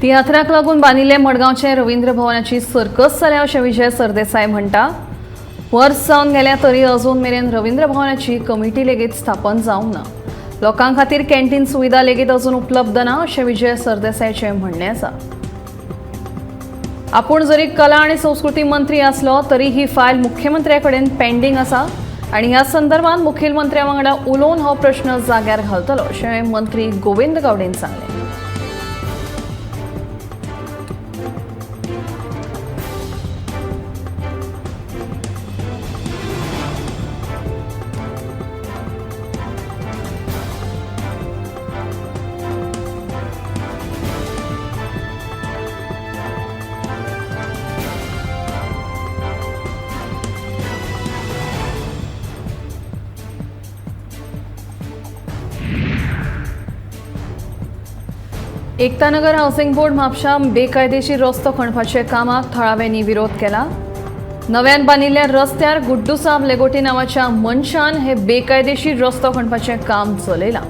तियात्राक लागून बांदिल्ले मडगांवचे रवींद्र भवनाची सर्कस जाल्या अशें विजय सरदेसाय म्हणटा. वर्स जावन गेल्या तरी अजून मेरेन रवींद्र भवनाची कमिटी लेगीत स्थापन जावंक ना. लोकां खातीर कॅन्टीन सुविधा लेगीत अजून उपलब्ध ना अशें विजय सरदेसायाचें म्हणणें आसा. आपूण जरी कला आनी संस्कृती मंत्री आसलो तरी ही फायल मुख्यमंत्र्या कडेन पेंडींग आसा आनी ह्या संदर्भात मुखेलमंत्र्या वांगडा उलोवन हो प्रश्न जाग्यार घालतलो अशें मंत्री गोविंद गावडेन सांगलें. एकतानगर हावसिंग बोर्ड म्हापशां बेकायदेशीर रस्तो खणपाचे कामाक थळाव्यांनी विरोध केला. नव्यान बांदिल्ल्या रस्त्यार गुड्डूसाब लेगोटी नांवाच्या मनशान हे बेकायदेशीर रस्तो खणपाचें काम चलयलां.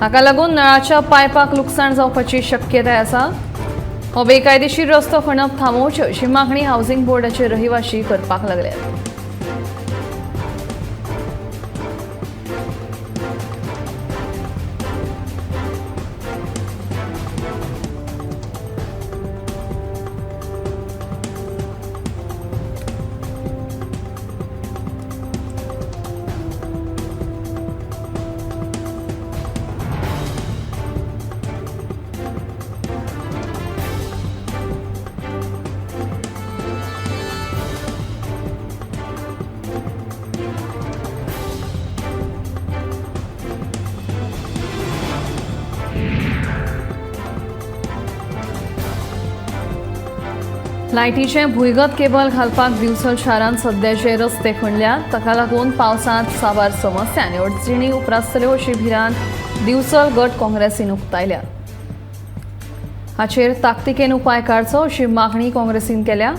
हाका लागून नळाच्या पायपाक लुकसाण जावपाची शक्यताय आसा. हो बेकायदेशीर रस्तो खणप थांबोवचें अशी मागणी हावसिंग बोर्डाचे रहिवाशी करपाक लागल्यात. लायटीचें भुंयगत केबल घालपाक दिवचल शारांत सद्याचे रस्ते खणल्यात. ताका लागून पावसांत साबार समस्या आनी अडचणी उप्रासतल्यो अशी भिरांत दिवचल गट काँग्रेसीन उक्तायल्या. हाचेर ताकतिकेन उपाय काडचो अशी मागणी काँग्रेसीन केल्या.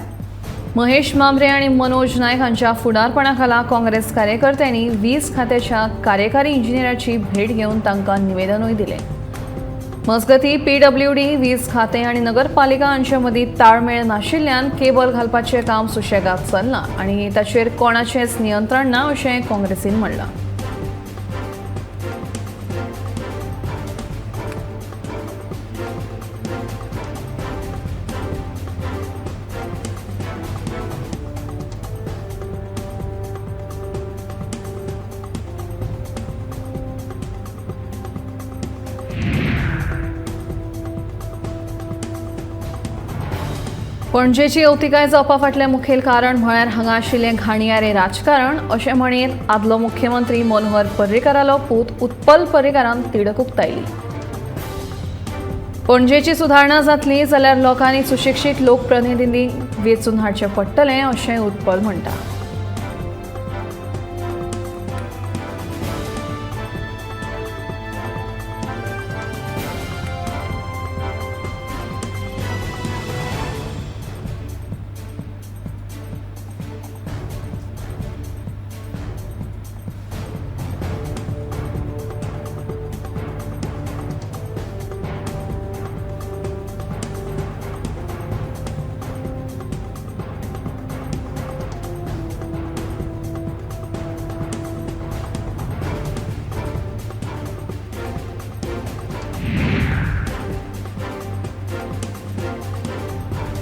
महेश मामरे आनी मनोज नायक हांच्या फुडारपणा खाला काँग्रेस कार्यकर्त्यांनी वीज खात्याच्या कार्यकारी इंजिनियराची भेट घेवन तांकां निवेदनूय दिलें. मजगती पीडब्ल्यूडी वीज खातें आनी नगरपालिका हांचे मदीं ताळमेळ नाशिल्ल्यान केबल घालपाचें काम सुशेगाद चल्लां आनी ताचेर कोणाचेंच नियंत्रण ना अशें काँग्रेसीन म्हणलां. पणजेची अवतिकाय जावपा फाटलें मुखेल कारण म्हळ्यार हांगा आशिल्लें घाणयारें राजकारण अशें म्हणीत आदलो मुख्यमंत्री मनोहर पर्रीकारालो पूत उत्पल पर्रीकारान तिडक उक्तायली. पणजेची सुदारणा जातली जाल्यार लोकांनी सुशिक्षीत लोकप्रतिनिधी वेंचून हाडचें पडटलें अशें उत्पल म्हणटा.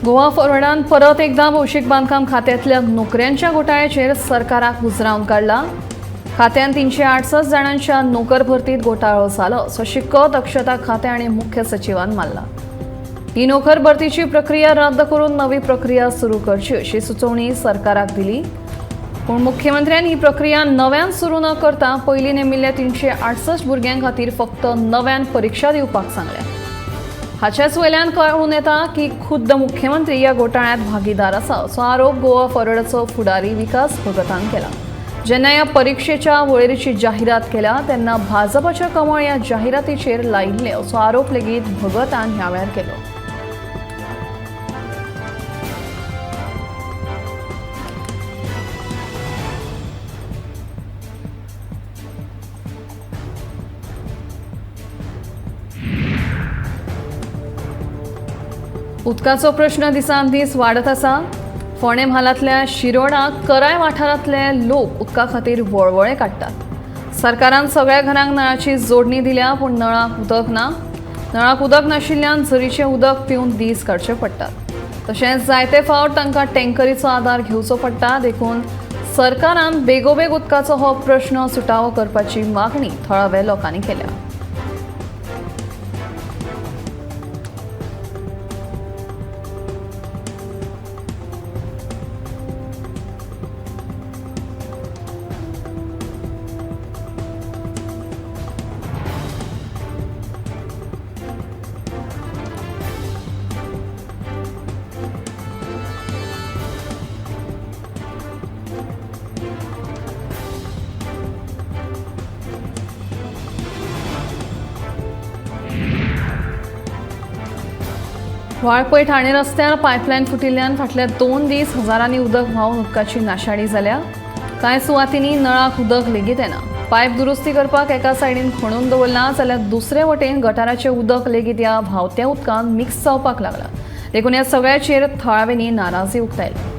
गोवा फॉरवर्डान परत एकदा भौशीक बांदकाम खात्यांतल्या नोकऱ्यांच्या घोटाळ्याचेर सरकाराक उजरावन काडला. खात्यान 368 जाणांच्या नोकर भरतीत घोटाळो जालो असो शिक्को दक्षता खातें आनी मुख्य सचिवान मारला. ही नोकर भरतीची प्रक्रिया रद्द करून नवी प्रक्रिया सुरू करची अशी सुचोवणी सरकाराक दिली. पूण मुख्यमंत्र्यान ही प्रक्रिया नव्यान सुरू न करता पयलीं नेमिल्ल्या 368 भुरग्यां खातीर फक्त नव्यान परीक्षा दिवपाक सांगल्या. हाच्याच वयल्यान कळून येता की खुद्द मुख्यमंत्री ह्या घोटाळ्यांत भागीदार आसा असो आरोप गोवा फॉरवर्डाचो फुडारी विकास भगतान केला. जेन्ना ह्या परिक्षेच्या वळेरीची जाहिरात केल्या तेन्ना भाजपाच्या कमळ ह्या जाहिरातीचेर लायिल्ले असो आरोप लेगीत भगतान ह्या वेळार केलो. उदकाचो प्रश्न दिसान दीस वाडत आसा. फोंडें म्हालांतल्या शिरोडा कराय वाठारांतले लोक उदका खातीर वळवळे काडटात. सरकारान सगळ्या घरांक नळाची जोडणी दिल्या, पूण नळाक उदक ना. नळाक उदक नाशिल्ल्यान झरीचें उदक पिवन दीस काडचे पडटात. तशेंच जायते फावट तांकां टँकरीचो आदार घेवचो पडटा. देखून सरकारान बेगोबेग उदकाचो हो प्रश्न सुटावो करपाची मागणी थळाव्या लोकांनी केल्या. वाळपय ठाणे रस्त्यार पायपलायन फुटिल्ल्यान फाटल्या 2 दीस हजारांनी उदक व्हांवून उदकाची नाशाडी जाल्या. कांय सुवातींनी नळाक उदक लेगीत येना. पायप दुरुस्ती करपाक एका सायडीन खणून दवरला जाल्यार दुसरे वटेन गटाराचें उदक लेगीत ह्या व्हांवत्या उदकान मिक्स जावपाक लागला. देखून ह्या सगळ्याचेर थळाव्यांनी नाराजी उक्तायली.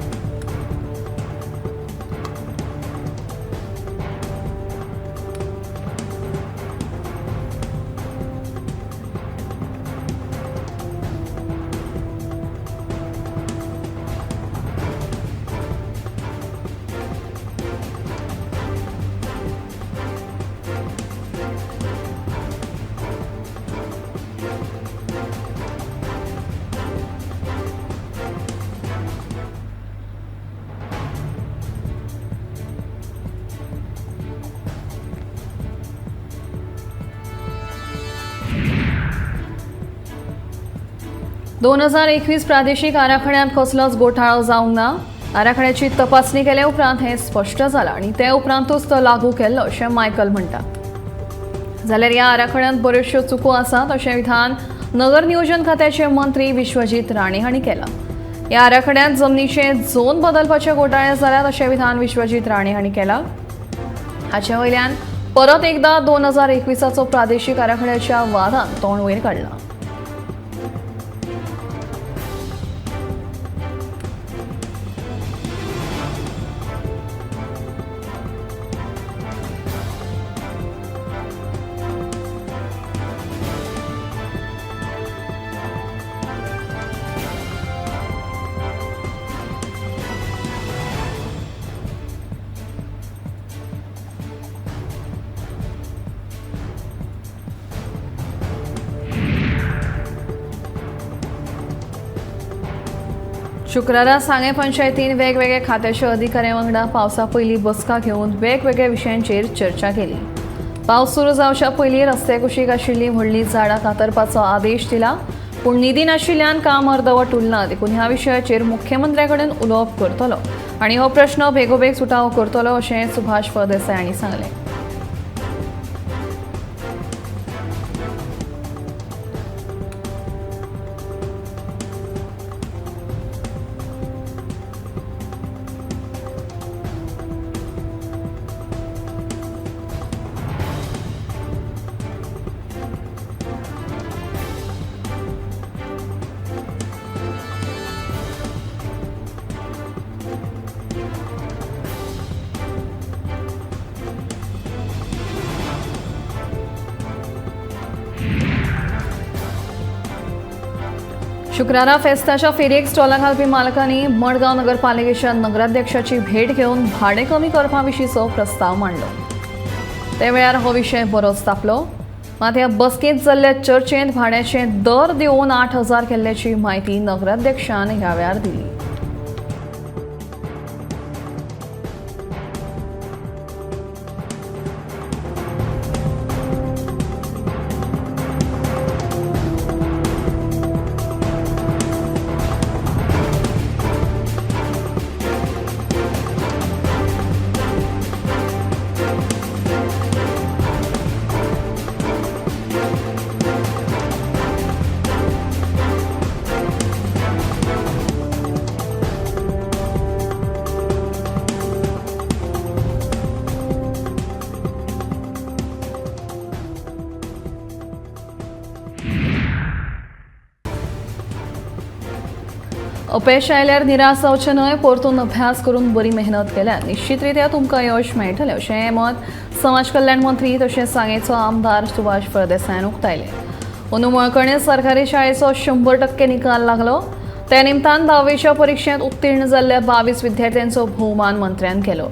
दोन 2021 प्रादेशीक आराखड्यांत कसलोच घोटाळो जावंक ना. आराखड्याची तपासणी केले उपरांत हें स्पश्ट जालां आनी ते उपरांतूच तो लागू केल्लो अशें मायकल म्हणटा. जाल्यार ह्या आराखड्यांत बऱ्योचश्यो चुको आसात अशें विधान नगर नियोजन खात्याचे मंत्री विश्वजीत राणे हांणी केलां. ह्या आराखड्यांत जमनीचे झोन बदलपाचे घोटाळे जाल्यात अशें विधान विश्वजीत राणे हांणी केलां. हाचे वयल्यान परत एकदा 2021 प्रादेशीक आराखड्याच्या वादान तोंड वयर काडलां. शुक्रारा सांगें पंचायतीन वेगवेगळ्या खात्याच्या अधिकाऱ्यां वांगडा पावसा पयलीं बसका घेवन वेगवेगळ्या विशयांचेर चर्चा केली. पावस सुरू जावच्या पयलीं रस्त्या कुशीक आशिल्लीं व्हडलीं झाडां कातरपाचो आदेश दिला, पूण निधी नाशिल्ल्यान काम अर्दवट उरलां. देखून ह्या विशयाचेर मुख्यमंत्र्या कडेन उलोवप करतलो आनी हो प्रश्न बेगोबेग सुटावो करतलो अशें सुभाष फळदेसाय हांणी सांगलें. शुक्रारा फेस्ताच्या फेरयेक स्टॉलां घालपी मालकांनी मडगांव नगरपालिकेच्या नगराध्यक्षाची भेट घेवन भाडें कमी करपा विशींचो प्रस्ताव मांडलो. ते वेळार हो विशय बरोच तापलो. मात ह्या बसकेंत जाल्ल्या चर्चेंत भाड्याचे दर देंवोवन 8,000 केल्ल्याची म्हायती नगराध्यक्षान ह्या वेळार दिली. अपेश आयल्यार निराश जावचें न्हय, परतून अभ्यास करून बरी मेहनत केल्यार निश्चितरित्या तुमकां यश मेळटलें अशें मत समाज कल्याण मंत्री तशेंच सांगेचो आमदार सुभाष फळदेसायान उक्तायलें. अंदू मळकर्णे सरकारी शाळेचो 100% निकाल लागलो. त्या निमतान 10वीच्या परिक्षेंत उत्तीर्ण जाल्ल्या 22 विद्यार्थ्यांचो भोवमान मंत्र्यान केलो.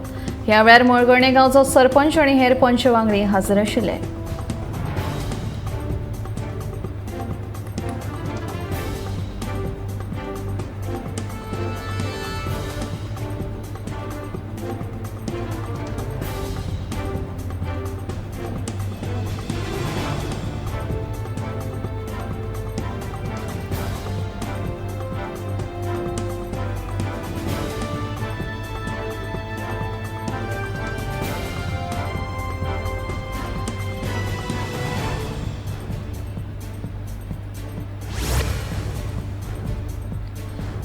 ह्या वेळार मळकर्णे गांवचो सरपंच आनी हेर पंच वांगडी हजर आशिल्ले.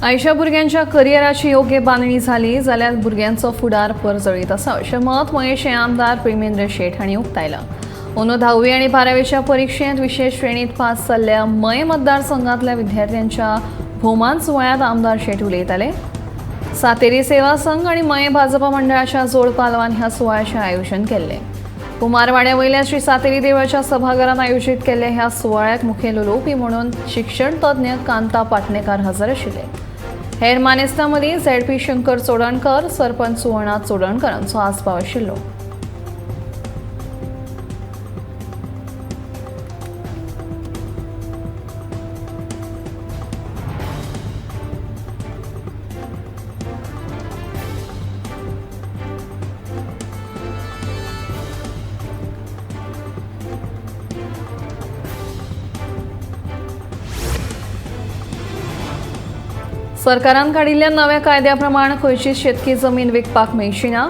आयच्या भुरग्यांच्या करियराची योग्य बांदणी जाली जाल्यार भुरग्यांचो फुडार परजळीत आसा अशें मत मयेचे आमदार प्रेमेंद्र शेट हांणी उक्तायलां. अंदू 10वी आनी 12वीच्या परिक्षेंत विशेश श्रेणीत पास जाल्ल्या मये मतदारसंघांतल्या विद्यार्थ्यांच्या भोवमान सुवाळ्यांत आमदार शेट उलयताले. सातेरी सेवा संघ आनी मये भाजपा मंडळाच्या जोडपालवान ह्या सुवाळ्याचें आयोजन केल्लें. कुमारवाड्या वयल्या श्री सातेरी देवळाच्या सभाघरांत आयोजीत केल्ल्या ह्या सुवाळ्याक मुखेल उलोवपी म्हणून शिक्षण तज्ञ कांता पाटणेकार हजर आशिल्ले. हेर मानेस्तां मदीं झेडपी शंकर चोडणकर, सरपंच सुवर्णा चोडणकर हांचो आस्पाव आशिल्लो. सरकारान काडिल्ल्या नव्या कायद्या प्रमाण खंयची शेतकी जमीन विकपाक मेळची ना,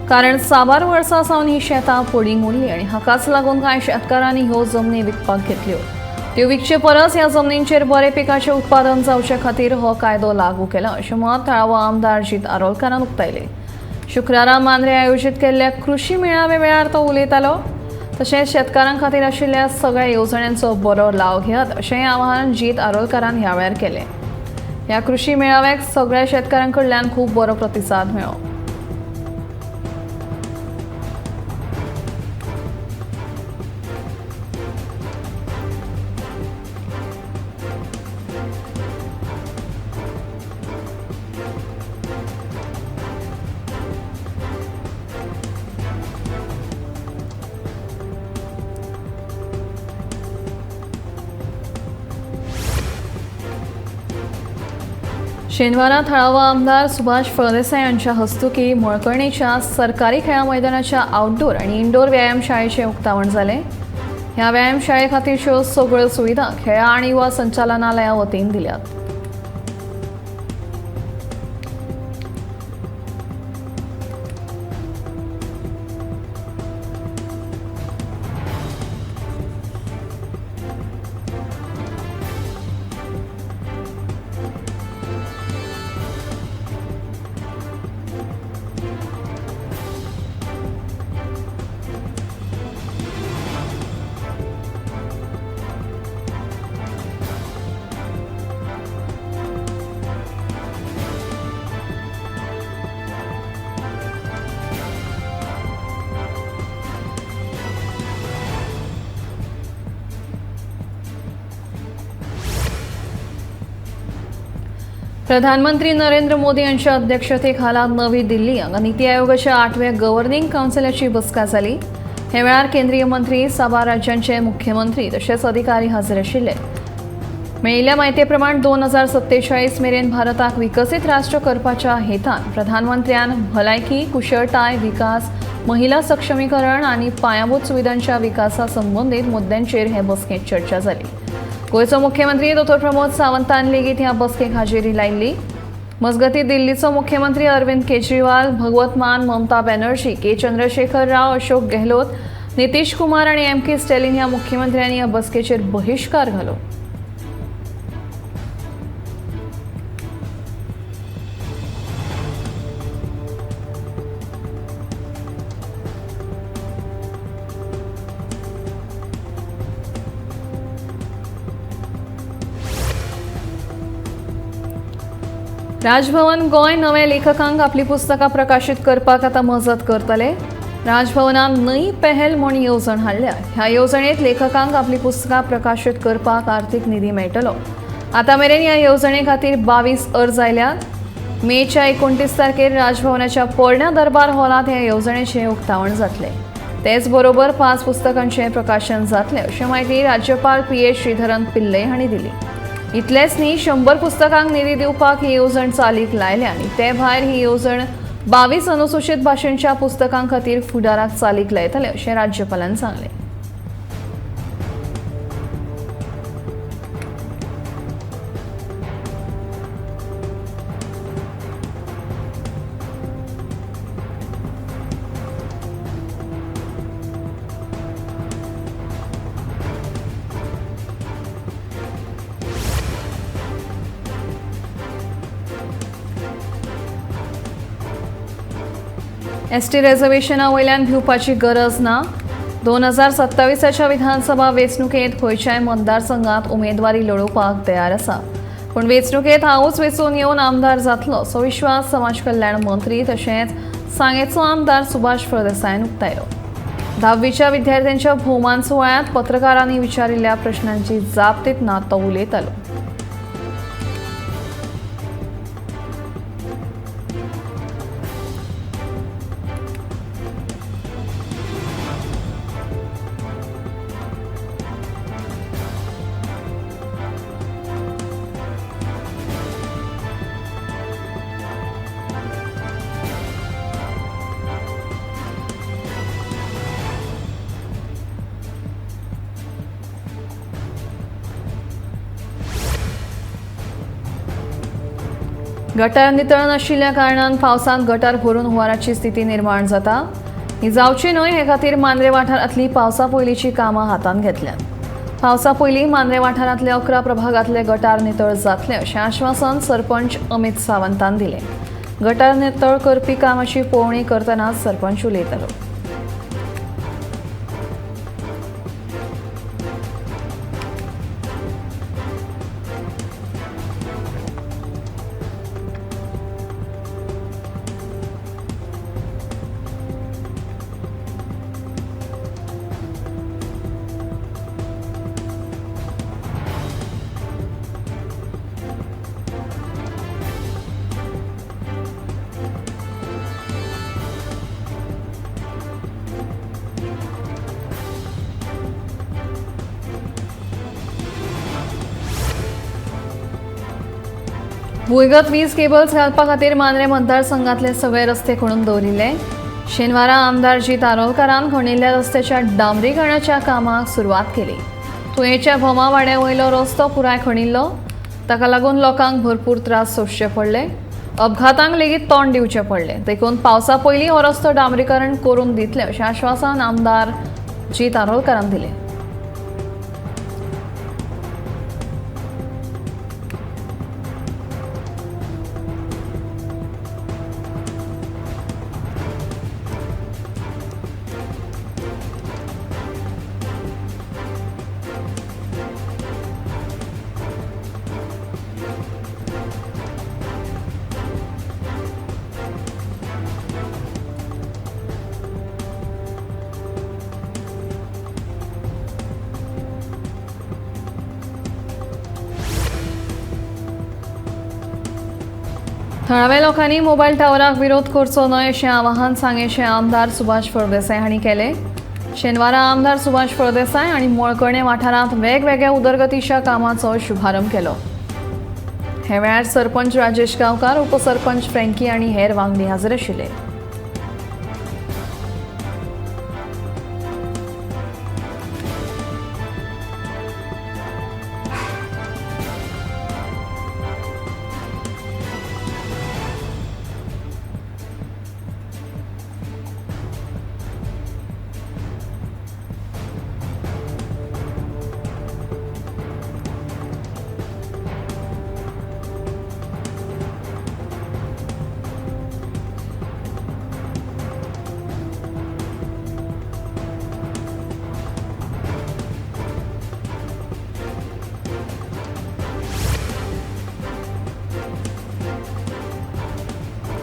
कारण साबार वर्सां सावन ही शेतां पडींग उरली आनी हाकाच लागून कांय शेतकारांनी ह्यो जमनी विकपाक घेतल्यो. त्यो विकचे परस ह्या जमनींचेर बरे पिकाचें उत्पादन जावचे खातीर हो कायदो लागू केला अशें मत थळावो आमदार जीत आरोलकारान उक्तायलें. शुक्रारा मांद्रे आयोजीत केल्ल्या कृशी मेळाव्या वेळार तो उलयतालो. तशेंच शेतकारां खातीर आशिल्ल्या सगळ्या येवजण्यांचो बरो लाव घेयात अशेंय आवाहन जीत आरोलकारान ह्या वेळार केलें. ह्या कृशी मेळाव्याक सगळ्या शेतकारांकडल्यान खूब बरो प्रतिसाद मेळ्ळो. शेनवारा थळावा आमदार सुभाष फळदेसाय यांच्या हस्तुकी मळकर्णेच्या सरकारी खेळा मैदानाच्या आउटडोर आणि इनडोर व्यायामशाळेचे उक्तावण जालें. ह्या व्यायामशाळे खातीरच्यो सगळ्यो सुविधा खेळा आनी युवा संचालनालया वतीन दिल्यात. प्रधानमंत्री नरेंद्र मोदी यांच्या अध्यक्षतेखाला नवी दिल्ली हांगा नीती आयोगाच्या 8व्या गव्हर्निंग कावन्सिलाची बसका जाली. हे वेळार केंद्रीय मंत्री, साबार राज्यांचे मुख्यमंत्री तशेंच अधिकारी हजर आशिल्ले. मेळिल्ल्या म्हायती प्रमाण 2047 मेरेन भारताक विकसीत राष्ट्र करपाच्या हेतान प्रधानमंत्र्यान भलायकी, कुशळटाय विकास, महिला सक्षमीकरण आनी पायाभूत सुविधांच्या विकासा संबंदीत मुद्द्यांचेर हे बसकेंत चर्चा जाली. गोंयचो मुख्यमंत्री डॉ प्रमोद सावंतान लेगीत ह्या बसकेक हाजेरी लायिल्ली. मजगतीं दिल्लीचो मुख्यमंत्री अरविंद केजरीवाल, भगवत मान, ममता बॅनर्जी, के चंद्रशेखर राव, अशोक गेहलोत, नितीश कुमार आनी एम के स्टॅलिन ह्या मुख्यमंत्र्यांनी ह्या बसकेचेर बहिश्कार घालो. राजभवन गोंय नवे लेखकांक आपली पुस्तकां प्रकाशीत करपाक आतां मजत करतले. राजभवनान नई पहल म्हूण येवजण हाडल्या. ह्या येवजणेत लेखकांक आपली पुस्तकां प्रकाशीत करपाक आर्थीक निधी मेळटलो. आतां मेरेन ह्या येवजणे खातीर 22 अर्ज आयल्यात. मेच्या 29 तारखेर राजभवनाच्या पोरण्या दरबार हॉलांत ह्या येवजणेचें उक्तावण जातलें. तेच बरोबर 5 पुस्तकांचें प्रकाशन जातलें अशी म्हायती राज्यपाल पी.ए. श्रीधरन पिल्ले हांणी दिली. इतलेंच न्ही, 100 पुस्तकांक निधी दिवपाक ही येवजण चालीक लायल्या आनी ते भायर ही येवजण 22 अनुसूचित भाशेंच्या पुस्तकां खातीर फुडाराक चालीक लायतले अशें राज्यपालान सांगलें. एसटी रिझर्वेशना वयल्यान भिवपाची गरज ना. 2027च्या विधानसभा वेंचणुकेंत खंयच्याय मतदारसंघात उमेदवारी लढोवपाक तयार आसा, पूण वेंचणुकेंत हांवूच वेंचून येवन आमदार जातलो असो विश्वास समाज कल्याण मंत्री तशेंच सांगेचो आमदार सुभाष फळदेसायान उक्तायलो. 10वीच्या विद्यार्थ्यांच्या भोवमान सुवाळ्यांत पत्रकारांनी विचारिल्ल्या प्रश्नांची जाप दितना तो उलयतालो. गटार नितळ नाशिल्ल्या कारणान पावसांत गटार भरून हुंवाराची स्थिती निर्माण जाता. ही जावची न्हय हे खातीर मांद्रे वाठारांतली पावसा पयलींची कामां हातांत घेतल्यात. पावसा पयलीं मांद्रे वाठारांतले 11 प्रभागांतले गटार नितळ जातले अशें आश्वासन सरपंच अमित सावंतान दिलें. गटार नितळ करपी कामाची पळोवणी करतना सरपंच उलयतालो. भुंयगत वीज केबल्स घालपा खातीर मांद्रे मतदारसंघातले सगळे रस्ते खणून दवरिल्ले. शेनवारा आमदार जीत आरोलकारान खणिल्ल्या रस्त्याच्या डांबरीकरणाच्या कामाक सुरवात केली. तुयेच्या भोमावाड्या वयलो रस्तो पुराय खणिल्लो, ताका लागून लोकांक भरपूर त्रास सोंसचे पडले. अपघातांक लेगीत तोंड दिवचें पडलें. देखून पावसा पयलीं हो रस्तो डांबरीकरण करून दितले अशें आश्वासन आमदार जीत आरोलकारान दिलें. थळाव्या लोकांनी मोबायल टावराक विरोध करचो न्हय अशें आवाहन सांगेचे आमदार सुभाष फळदेसाय हांणी केलें. शेनवारा आमदार सुभाष फळदेसाय आनी मळकर्णे वाठारांत वेगवेगळ्या उदरगतीच्या कामाचो शुभारंभ केलो. हे वेळार सरपंच राजेश गांवकार, उपसरपंच फ्रँकी आनी हेर वांगडी हाजीर आशिल्ले.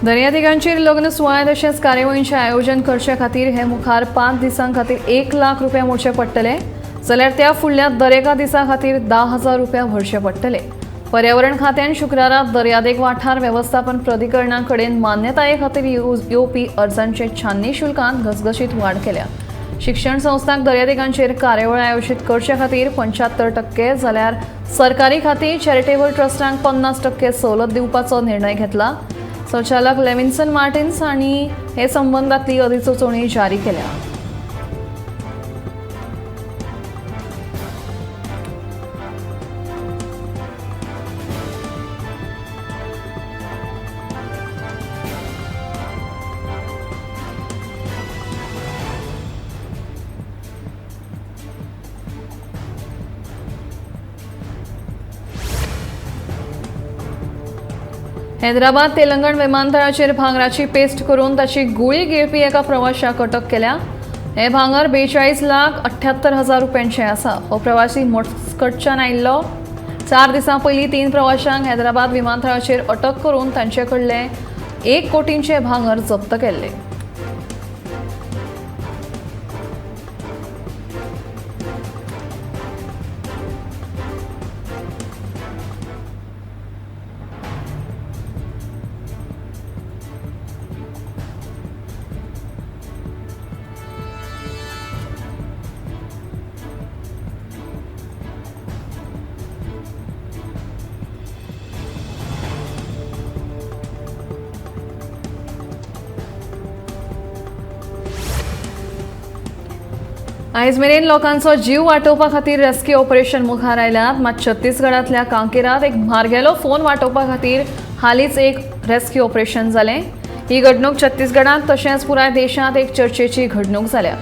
दर्यादेगांचेर लग्न सुवाळे तशेंच कार्यावळींचें आयोजन करचे खातीर हे मुखार 5 दिसां खातीर 1 लाख रुपया मोडचे पडटले, जाल्यार त्या फुडल्या दरेका दिसा खातीर 10,000 रुपया भरचे पडटले। पर्यावरण खात्यान शुक्रारा दर्यादेग वाठार वेवस्थापन प्राधिकरणा कडेन मान्यताये खातीर येवपी अर्जांचे छाननी शुल्कांत घसघशीत वाड केल्या। शिक्षण संस्थांक दर्यादेगांचेर कार्यावळ आयोजीत करचे खातीर 75% जाल्यार सरकारी खातीं चॅरिटेबल ट्रस्टांक 50% सवलत दिवपाचो निर्णय घेतला। संचालक लेविन्सन मार्टिन्स हांणी हे संबंदांतली अधिसुचोवणी जारी केल्या। हैदराबाद तेलंगण विमानतळाचेर भांगराची पेस्ट करून ताची गुळी गिळपी एका प्रवाशाक अटक केल्या। हे भांगर 42,78,000 रुपयांचें आसा। हो प्रवासी मस्कटच्यान आयिल्लो। 4 दिसां पयलीं 3 प्रवाशांक हैदराबाद विमानतळाचेर अटक करून तांचे कडले 1 कोटींचें भांगर जप्त केल्लें। आयज मेरेन लोकांचो जीव वाटोवपा खातीर रेस्क्यू ऑपरेशन मुखार आयल्यात। मात छत्तीसगडांतल्या कांकेरात एक म्हारगेलो फोन वाटोवपा खातीर हालींच एक रेस्क्यू ऑपरेशन जालें। ही घडणूक छत्तीसगडांत तशेंच पुराय देशांत एक चर्चेची घडणूक जाल्या।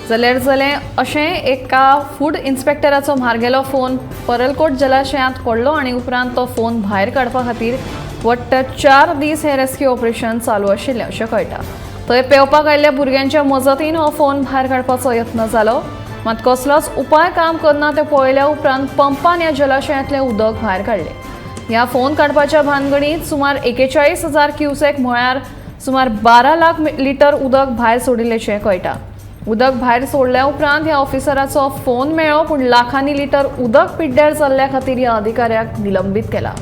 जाल्यार जालें अशें एका फूड इन्स्पेक्टराचो म्हारगेलो फोन परलकोट जलाशयांत पडलो आनी उपरांत तो फोन भायर काडपा खातीर वट्ट 4 दीस हें रेस्क्यू ऑपरेशन चालू आशिल्लें अशें कळटा। थंय पेंवपाक आयिल्ल्या भुरग्यांच्या मजतीन हो फोन भायर काडपाचो यत्न जालो, मात कसलोच उपाय काम करना तें पळयल्या उपरांत पंपान ह्या जलाशयांतलें उदक भायर काडलें। ह्या फोन काडपाच्या भानगडींत सुमार 41,000 क्युसेक म्हळ्यार सुमार 12 लाख लिटर उदक भायर सोडिल्ल्याचें कळटा। उदक भायर सोडल्या उपरांत ह्या ऑफिसराचो फोन मेळ्ळो, पूण लाखांनी लिटर उदक पिड्ड्यार जाल्ल्या खातीर ह्या अधिकाऱ्याक निलंबीत केला।